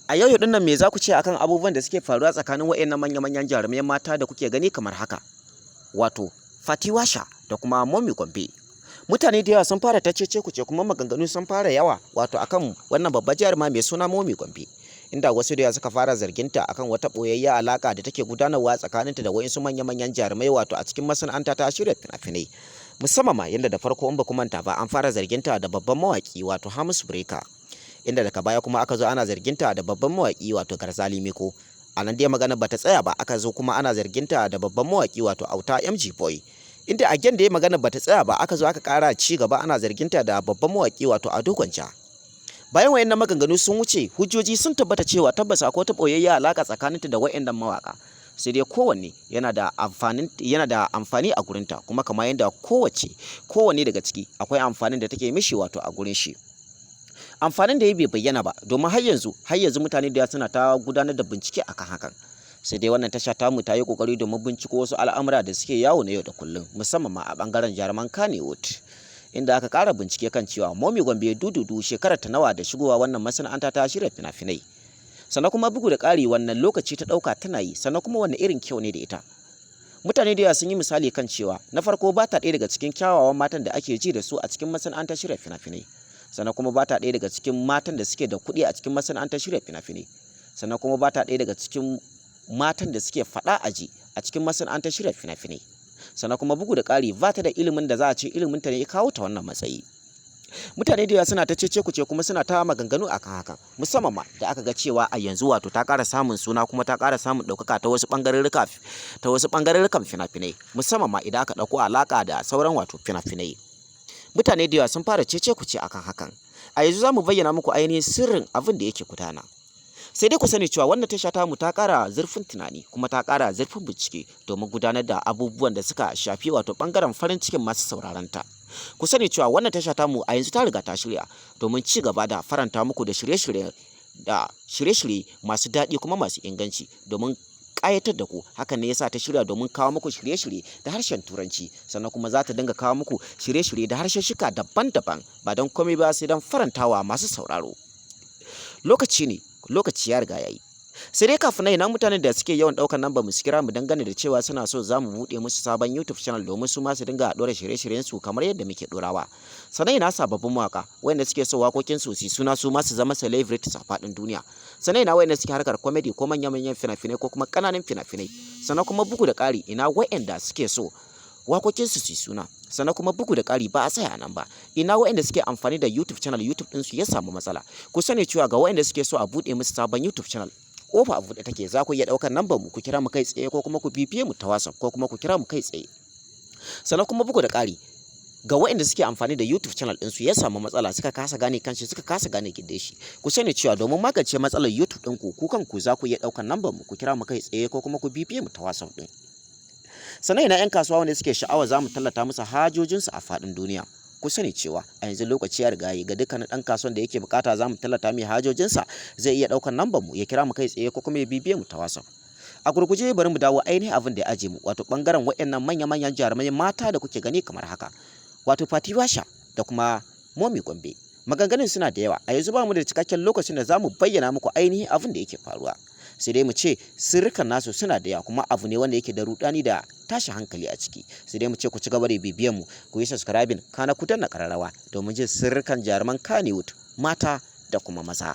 A yau din nan, me za ku ce akan abubuwan da suke faruwa tsakanin waɗannan manya-manyan jarumai mata da kuke gani kamar haka? Wato Fati Washa da kuma Momi Gombe. Mutane da yawa sun fara ta cece kuce, kuma maganganu sun fara yawa wato akan wannan babbar jaruma mai suna Momi Gombe. Inda wasu da yawa suka fara zarginta akan wata ɓoyayya alaka da take gudanarwa tsakaninta da waɗansu manya-manyan jarumai wato a cikin masana'anta ta shirya fina-finai. Musamman ma yadda da farko, in ba ku manta ba, an fara zarginta da babban mawaƙi wato Hamisu Breaker. Inda daga baya kuma aka zo ana zarginta da babban mawaƙi wato Garzali Miko. A nan dai magana bata tsaya ba, aka zo kuma ana zarginta da babban mawaƙi wato Auta MG Boy. Inda a da ya magana bata tsaya ba, aka zo aka ƙara ci gaba, ana zarginta da babban mawaƙi wato Ado Gwanja. Bayan wayannan maganganu sun wuce, hujjoji sun tabbata cewa tabbas akwai wata ɓoyayya alaƙa tsakaninta da wayannan mawaƙa. Sai dai kowanne yana da amfani a gurinta, kuma kamar yadda kowanne daga ciki akwai amfanin da take mishi wato a gurin shi. Amfanin da ya bai bayyana ba, domin har yanzu mutane da suna ta gudanar da bincike akan hakan. Sai dai wannan tasha tamu ta yi kokari domin binciko wasu al'amura da suke yawo na yau da kullum, musamman ma a bangaren jaruman Kannywood, inda aka kara bincike kan cewa Momi Gombe dududu shekarar ta nawa da shigowa wannan masana'anta ta shirya fina-finai? Sannan kuma bugu da ƙari, wannan lokaci ta ɗauka tana yi? Sannan kuma wanne irin kyau ne da ita? Mutane da yawa sun yi misali kan cewa na farko, ba ta ɗaya daga cikin kyawawan matan da ake ji da su a cikin masana'antar shirya fina-finai. Sannan kuma ba ta ɗaya daga cikin matan da suke da kuɗi a cikin masana'antar shirya fina-finai. Sannan kuma ba ta ɗaya daga cikin matan da suke faɗa aji a cikin masana'antar shirya fina-finai. Sannan kuma bugu da ƙari, ba ta da ilimin da za a ce ilimin ta ne ya kawo ta wannan matsayi. Mutane da yawa suna ta cece kuce kuma suna ta maganganu akan hakan, musamman ma da aka ga cewa a yanzu wato ta ƙara samun suna kuma ta ƙara samun ɗaukaka ta wasu ɓangarurrukan fina-finai, musamman ma idan aka ɗauko alaƙa da sauran wato fina-finai. Mutane da yawa sun fara cece kuce akan hakan. A yanzu za mu bayyana muku ainihin sirrin abin da yake gudana. Sai dai ku sani cewa wannan tasha tamu ta ƙara zurfin tunani kuma ta ƙara zurfin bincike domin gudanar da abubuwan da suka shafi wato ɓangaren farin cikin masu sauraron ta. Ku sani cewa wannan tasha tamu a yanzu ta riga ta shirya domin ci gaba da faranta muku da shirye-shirye masu daɗi kuma masu inganci domin ƙayatar da ku. Hakan ne yasa ta shirya domin kawo muku shirye-shirye da harshen Turanci, sannan kuma za ta dinga kawo muku shirye-shirye da harsheshika daban-daban, ba don komai ba sai don farantawa masu sauraro. Lokaci ne, lokaci ya riga ya yi. Sai dai kafin nan, ina mutanen da suke yawan ɗaukar namba mu su kira mu dangane da cewa suna so za mu buɗe musu sabon YouTube channel domin su ma su dinga ɗora shirye-shiryen su kamar yadda muke ɗorawa? Sannan ina sababbin mawaka wanda suke so waƙoƙin su su suna, su ma su zama celebrities a faɗin duniya? Sannan ina wayanda suke harkar comedy ko manya-manyan fina-finai ko kuma ƙananan fina-finai? Sannan kuma bugu da ƙari, ina wayanda suke so waƙoƙin su su suna? Sannan kuma bugu da ƙari, ba a tsaya nan ba, ina waɗanda suke amfani da YouTube channel, YouTube ɗinsu ya samu matsala? Ku sani cewa ga waɗanda suke so a buɗe musu sabon YouTube channel, kofa a buɗe take. Za ku iya ɗaukar nambar mu ku kira mu kai tsaye, ko kuma ku bibiye mu ta WhatsApp, ko kuma ku kira mu kai tsaye. Sannan kuma bugu da ƙari, ga waɗanda suke amfani da YouTube channel ɗinsu ya samu matsala, suka kasa gane kanshi, suka kasa gane gindin shi, ku sani cewa domin magance matsalar YouTube ɗinku, ku kanku za ku iya ɗaukar nambar mu ku kira mu kai tsaye, ko kuma ku bibiye mu ta WhatsApp ɗin. Sannan ina 'yan kasuwa wanda suke sha'awa za mu tallata musu hajojinsu a faɗin duniya? Ku sani cewa a yanzu lokaci ya riga yi ga dukkanin ɗan kasuwan da yake bukata za mu tallata mai hajojinsa, zai iya ɗaukar nambar mu ya kira mu kai tsaye, ko kuma ya bibiye mu ta WhatsApp. A gurguje, bari mu dawo ainihin abin da ya aje mu, wato ɓangaren waɗannan manya-manyan jarumai mata da kuke gani kamar haka, wato Fati Washa da kuma Momi Gombe. Maganganun suna da yawa. A yanzu ba mu da cikakken lokacin da za mu bayyana muku ainihin abin da yake faruwa. Sai dai mu ce sirrikan nasu suna da yawa, kuma abu ne wanda yake da rudani da tashi hankali a ciki. Sai dai mu ce ku ci gaba da bibiyan mu, ku yi subscribing, kana ku danna kararrawa domin jin sirrikan jaruman Kannywood mata da kuma maza.